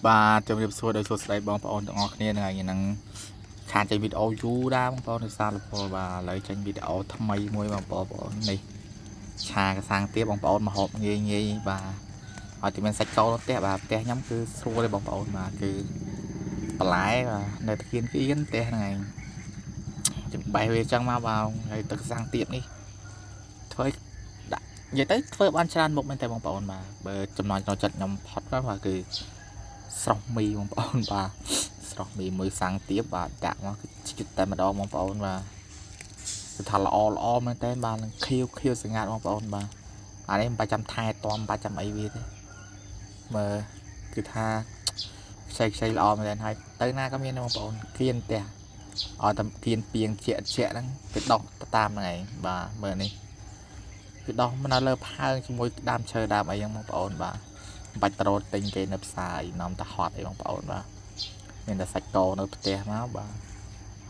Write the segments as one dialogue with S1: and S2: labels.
S1: បាទជំរាបសួរដោយសួស្តីបងប្អូនទាំងអស់គ្នានៅថ្ងៃហ្នឹងខានចេញវីដេអូយូរដែរបងប្អូនដោយសារលពលបាទឥឡូវចេញវីដេអូថ្មីមួយបងប្អូននេះឆាកសាំងទាបងប្អូនមកហូបងាយងាយបាទឲ្យតែមានសាច់គោនៅផ្ទះបាទផ្ទះខ្ញុំគឺស្រួលទេបងប្អូនបាទគឺបន្លែបាទនៅតាគៀនគៀនផ្ទះហ្នឹងឯងចំបេះវាចឹងមកបាទហើយទឹកសាំងទៀបនេះធ្វើដាក់និយាយទៅធ្វើបានច្រើនមុខមែនតើបងប្អូនបាទបើចំណងចំណូលចិត្តខ្ញុំផុតបាទគឺស្រស់មីបងប្អូនបាទស្រស់មីមួយសាំងទៀបបាទដាក់មកគឺជិតតែម្ដងបងប្អូនបាទគឺថាល្អល្អមែនតើបាទនឹងខៀវខៀវសងាត់បងប្អូនបាទអានេះមិនបាច់ចាំថែទាំមិនបាច់ចាំអីវាទេមើលគឺថាខ្ចីខ្ចីល្អមែនតើហើយទៅណាក៏មានដែរបងប្អូនគៀនផ្ទះឲ្យតែគៀនពីងជាក់ជាក់ហ្នឹងវាដោះទៅតាមហ្នឹងឯងបាទមើលនេះវាដោះមកនៅលើផើងជាមួយដើមឈើដើមអីហ្នឹងបងប្អូនបាទបាច់ត្រោតទិញគេនៅផ្សារនាំតែហត់អីបងប្អូនបាទមានតែសាច់គោនៅផ្ទះមកបាទ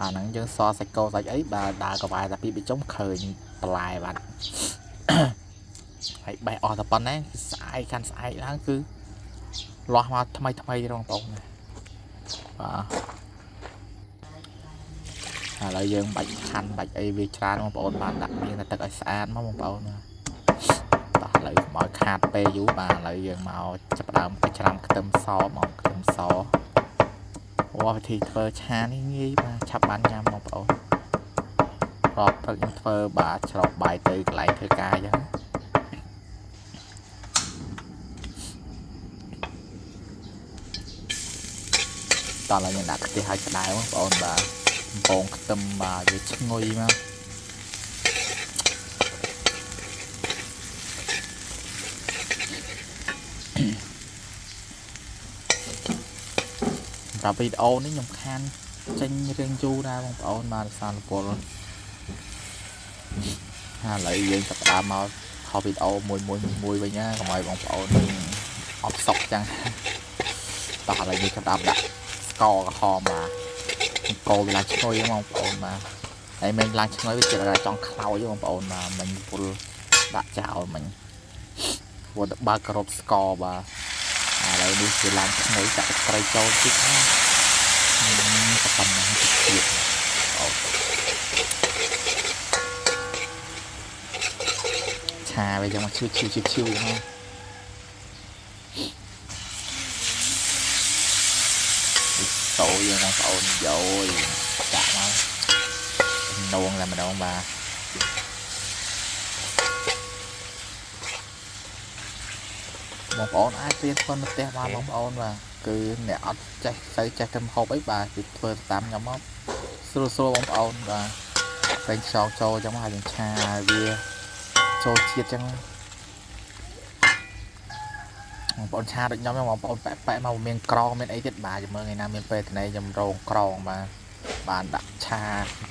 S1: អាហ្នឹងយើងសល់សាច់គោសាច់អីបាទដើរកវ៉ែតែពីបិជុំឃើញបន្លែបាទហើយបេះអស់តែប៉ុណ្ណេះស្អែកកាន់ស្អែកឡើងគឺលាស់មកថ្មីថ្មីទេបងប្អូនណាបាទឥឡូវយើងបាច់ខាន់បាច់អីវាច្រើនបងប្អូនបាទដាក់មានតែទឹកឲ្យស្អាតមកបងប្អូនណាតោះឥឡូវកុំឲ្យខាតពេលយូរបាទឥឡូវយើងមកចាប់ផ្ដើមកច្រាំខ្ទឹមសមកខ្ទឹមសអូវិធីធ្វើឆានេះងាយបាទឆាប់បានញ៉ាំបងប្អូនរាល់ព្រឹកខ្ញុំធ្វើបាទច្រកបាយទៅកន្លែងធ្វើការអញ្ចឹងតោះឥឡូវយើងដាក់ខ្ទះឲ្យក្តៅបងប្អូនបាទកំពងខ្ទឹមបាទវាឈ្ងុយមកសម្រាប់វីដេអូនេះខ្ញុំខានចេញរឿងយូរដែរបងប្អូនបាទសារលពលហើយឥឡូវយើងចាប់ផ្ដើមមកថតវីដេអូមួយមួយមួយវិញណាកុំឲ្យបងប្អូនអត់សុកចឹងតោះឥឡូវយើងចាប់ផ្ដើមដាក់ស្ករក្រហមបាទកោវាឡើងឈ្ងុយបងប្អូនបាទហើយមិនឡើងឈ្ងុយវាចិត្តចង់ខ្លោចបងប្អូនបាទមិញពុលដាក់ចោលមិញព្រោះទៅបើកក្របស្ករបាទឥឡូវនេះវាឡើងឈ្ងុយចាក់ទឹកត្រីចូលតិចណាប៉ុណ្ណឹងទៀតអូឆាវាយ៉ាងមកឈឺឈឺឈឺឈឺហ្នឹងតោយើងបងប្អូនយោយចាក់មកនងតែម្ដងបាទបងប្អូនអាចរៀនធ្វើនៅផ្ទះបានបងប្អូនបាទគឺអ្នកអត់ចេះសូវចេះធ្វើម្ហូបអីបាទគឺធ្វើតាមខ្ញុំមកស្រួលស្រួលបងប្អូនបាទតែខ្យងចូលចឹងមកហើយយើងឆាវាចូលជាតិចឹងបងប្អូនឆាដូចខ្ញុំបងប្អូនប៉ែប៉ែមកមានក្រងមានអីទៀតបាទមើលថ្ងៃណាមានពេលត្នៃខ្ញុំរងក្រងបាទបានដាក់ឆា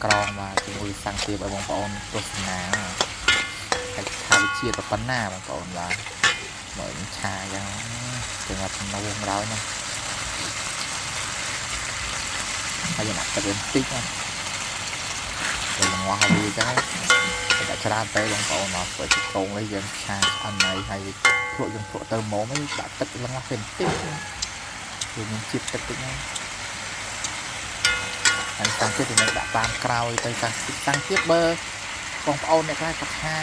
S1: ក្រងបាទជាមួយសាំងទៀបឲ្យបងប្អូនទស្សនាហើយឆាវិជាតិប៉ុណ្ណាបងប្អូនបាទមើលឆាយ៉ាងចឹងអត់នោមដល់ណាហើយយើងដាក់ទឹកវាបន្តិចណាទៅងោះវាចឹងដាក់ច្រើនទៅបងប្អូនមកព្រោះជាក្រងនេះយើងឆាឆ្អិនហើយហើយភ្លក់យើងភ្លក់ទៅមុំឯងដាក់ទឹកលងោះវាបន្តិចវាមានជាតិទឹកតិចហ្នឹងហើយតាំងទៀតយើងដាក់តាមក្រោយទៅតាំងតាំងទៀតបើបងប្អូនអ្នកខ្លះគាត់ថា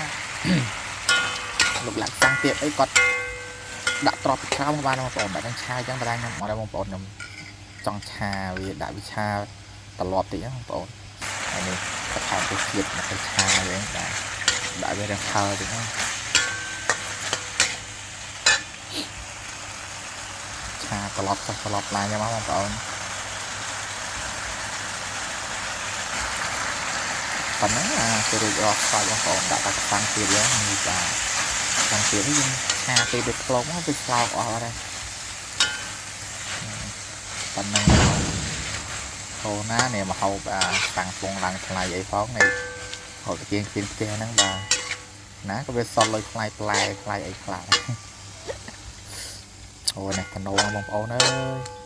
S1: លោកលាក់តាំងទៀតអីគាត់ដាក់ត្រប់ពីក្រោមបានបងប្អូនដាក់នឹងឆាចឹងតែខ្ញុំអត់ដែរបងប្អូនខ្ញុំចង់ឆាវាដាក់វិឆាត្រឡប់តិចហ្នឹងបងប្អូនហើយនេះបន្ថែមទៅជាតិមកទៅឆាវាបាទដាក់វារាងខើតិចហ្នឹងឆាត្រឡប់ចុះត្រឡប់ឡើងចឹងមកបងប្អូនប៉ុណ្ណឹងអាទៅរួចរាល់ខ្លាចបងប្អូនដាក់តែតាំងទៀតយ៉ាងនេះបាទតាំងទៀតនេះយើងឆាពេលវាផ្លុំមកវាស្លោកអស់ហើយប៉ុណ្ណឹងហូណានេះមកហូបអាតាំងពងឡើងថ្លៃអីផងនេះហូបតាគៀនគៀនផ្ទះហ្នឹងបាទណាក៏វាសល់លុយថ្លៃផ្លែថ្លៃអីខ្លះអូនេះតំណងបងប្អូនអើយ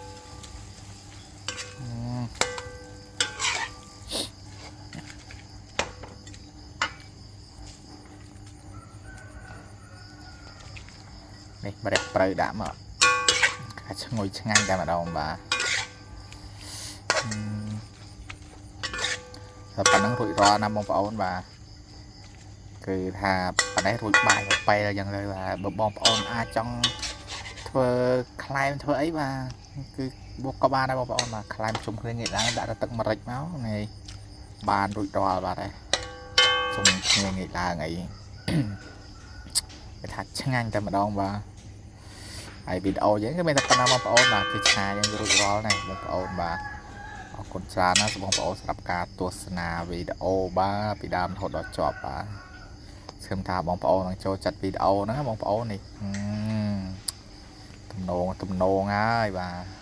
S1: នេះម្រះព្រៅដាក់មក ថាឈ្ងុយឆ្ងាញ់តែម្ដងបាទតែប៉ុណ្ណឹងរួចរាល់ណាបងប្អូនបាទគឺថាប៉ុណ្ណេះរួចបាយមួយពេលអញ្ចឹងទៅបាទបើបងប្អូនអាចចង់ធ្វើក្លែមធ្វើអីបាទគឺបុកក៏បានដែរបងប្អូនបាទក្លែមជុំគ្នាងាកឡើងដាក់ទឹកម្រេចមកនេះបានរួចរាល់បាទហើយជុំគ្នាងាកឡើងអីគេថាឆ្ងាញ់តែម្ដងបាទហើយវីដេអូយើងគឺមានតែប៉ុណ្ណាបងប្អូនបាទគឺឆាយើងរួចរាល់ណាស់បងប្អូនបាទអរគុណច្រើនណាស់បងប្អូនសម្រាប់ការទស្សនាវីដេអូបាទពីដើមរហូតដល់ចប់បាទសង្ឃឹមថាបងប្អូននឹងចូលចិត្តវីដេអូហ្នឹងបងប្អូននេះទំនងទំនងហើយបាទ។